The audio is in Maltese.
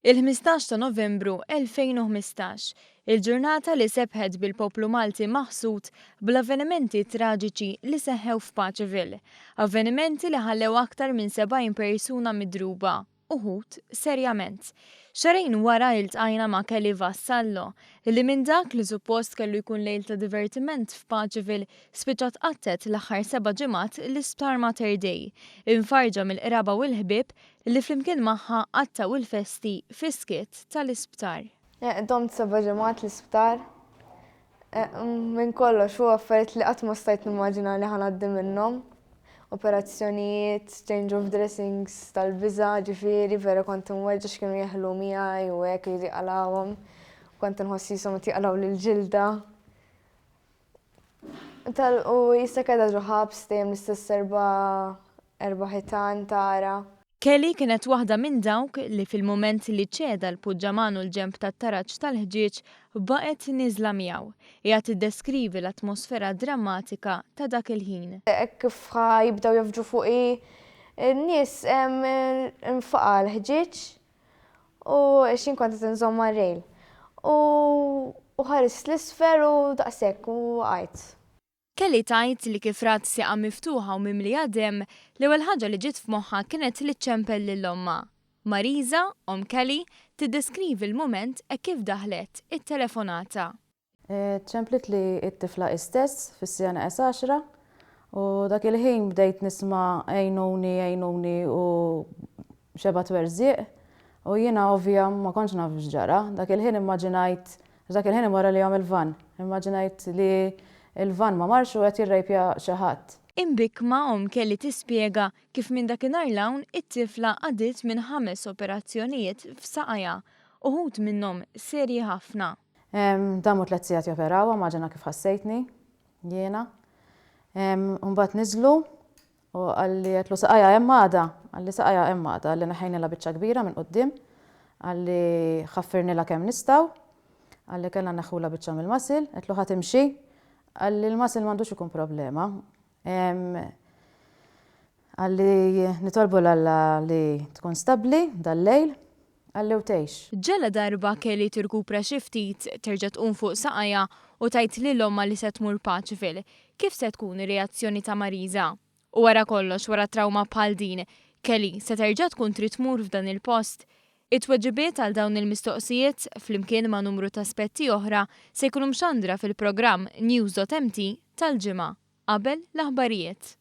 Il-15 ta' Novembru 2015, il-ġurnata li sebħet bil-poplu Malti maħsud bl-avvenimenti traġiċi li seħħew f'Paceville. Avvenimenti li ħallew aktar minn 70 persuna midruba, uħud serjament. Xahrejn wara iltqajna ma' Kelly Vassallo, li minn dak li suppost kellu jkun lejl ta' divertiment f'Paceville spiċċat qattgħet l-aħħar seba' ġimgħat l-Isptar Mater Dei, imfarrġa mill-qraba u l-ħbieb li flimkien magħha qattgħu l-festi fis-skiet tal-isptar. Domt seba' ġimgħat l-isptar. Minn kollox hu affarijiet li qatt ma stajt nimmaġina li ħa ngħaddi minnhom. Operazzjonijiet, change of dressings tal-biża', ġifieri vera kont imweġġa' x'kienu jeħlu miegħi u hekk jridu jqalgħuhom. Kont inħoss qishom qed jaqalgħuli l-ġilda. Tal u jista' qiegħda ġo ħabs dejjem l-istess erba' erba' ħitan tara. Kelly kienet waħda minn dawk li fil-mument li ċeda l-puġġaman u l-ġenb tat-taraġ tal-ħġieġ baqgħet nieżla miegħu. Hija tiddeskrivi l-atmosfera drammatika ta' dak il-ħin. Hekk kif ħa jibdew jafġu fuqi n-nies infaqa' l-ħġieġ U x'jien kont qed inżomm mar-rail. U u ħarist l-isfel u daqshekk u waqajt. Kelly tgħid li kif rat sieqha miftuħa u mimlija demm, l-ewwel ħaġa li ġiet f'moħħha kienet li ċċempel lil ommha. Marisa, omm Kelly, tiddeskrivi l-mument hekk kif daħlet it-telefonata. Ċemplitli t-tifla hi stess fis-siegħa neqes għaxra u dak il-ħin bdejt nisma' għinuni, għinuni u xebgħa twerżiq u jiena ovvja ma kontx naf x'ġara. Dak il-ħin immaġinajt, għax dak il-ħin imur għalihom il-vann, immaġinajt li l-vann ma marx u qed jirrejpja xi ħadd. Imbikkma omm Kelly tispjega kif minn dakinhar 'l hawn it-tifla għaddiet minn ħames operazzjonijiet f'saqajha, uħud minnhom serji ħafna. Damu tlet sigħat joperawha, immaġina kif ħassejtni jiena. Mbagħad niżlu u qalli għedtlu saqajha hemm għadha, qalli saqajha hemm għadha, qalli neħħejnilha biċċa kbira minn quddiem, qalli ħaffirnilha kemm nistgħu, qalli kellna nneħħulha biċċa mill-muscle, għedtlu ħa timxi, qalli l-muscle m'għandux ikun problema. Qalli nitolbu 'l Alla li tkun stabbli dal-lejl, qalli u tgħix. Ġala darba Kelly tirkupra xi ftit, terġa' tqum fuq saqajha u tgħid lil ommha li se tmur Paceville. Kif se tkun ir-reazzjoni ta' Marisa? U wara kollox, wara trawma bħal din, Kelly se terġa' tkun trid tmur f'dan il-post? It-tweġibiet għal dawn il-mistoqsijiet, flimkien ma' numru ta' aspetti oħra, se jkunu mxandra fil-programm News.mt tal-Ġimgħa, qabel l-aħbarijiet.